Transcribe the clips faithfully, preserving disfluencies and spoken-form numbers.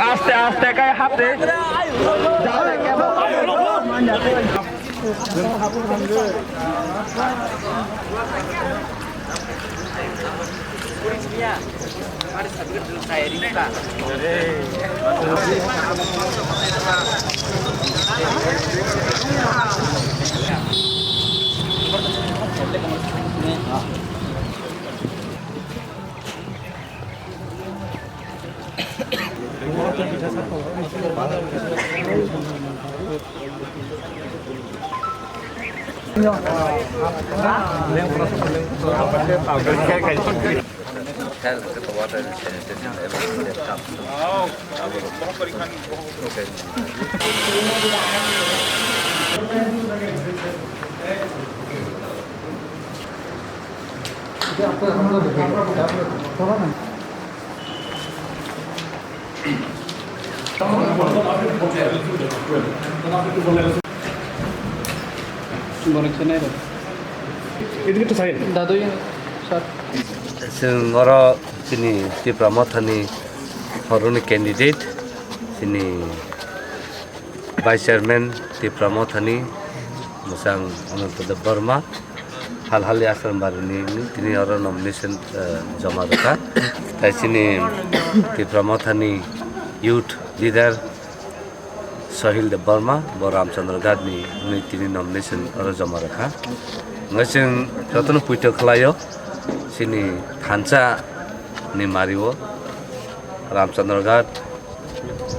Aste aste kai hapte. Chwng oro chini Tipra Mothani horoni candidate, chini Vice Chairman Tipra Mothani, mwchang Ananto Debbarma, Halhali Ashram Barini tini oro nomination, eh, joma rwkha. Tai chini Tipra Mothani youth leader Sohil Debbarma, bo Ramchandra Ghat ni hwnwi tini nomination oro joma rwkha. Hwnwi chwng jotono puito khlaio, chini thansa ni mario Ramchandra Ghat,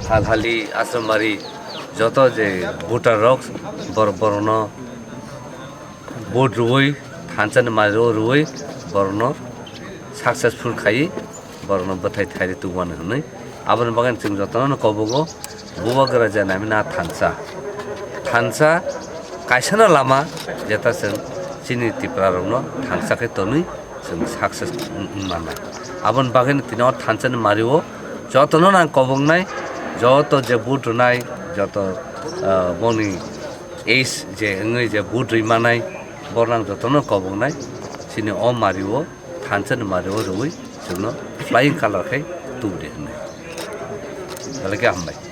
Halhali Ashram Bari joto je voter rok bor-, borokno vote rwui, thansa ni mario rwui borokno successful khaiwi borokno bwthai thairwi tubumani hwnwi. Aboni bagwi chwng jotono kobogo bubagra je naimani thansa. Thansa kaisano lama jeta chwng chini Tipra rokno thansa khe tonwi chwng success wng, wng mannai. Aboni bagwino tini o thansa ni mario jotono nang koboknai, joto je vote rwnai, joto, ah, boni age je wngwi je vote rwi manai, borok nang jotono koboknai, chini o mario thansa ni mario rwui chwngno flying colour khe tubudi hwnwi. Belai khe hambai.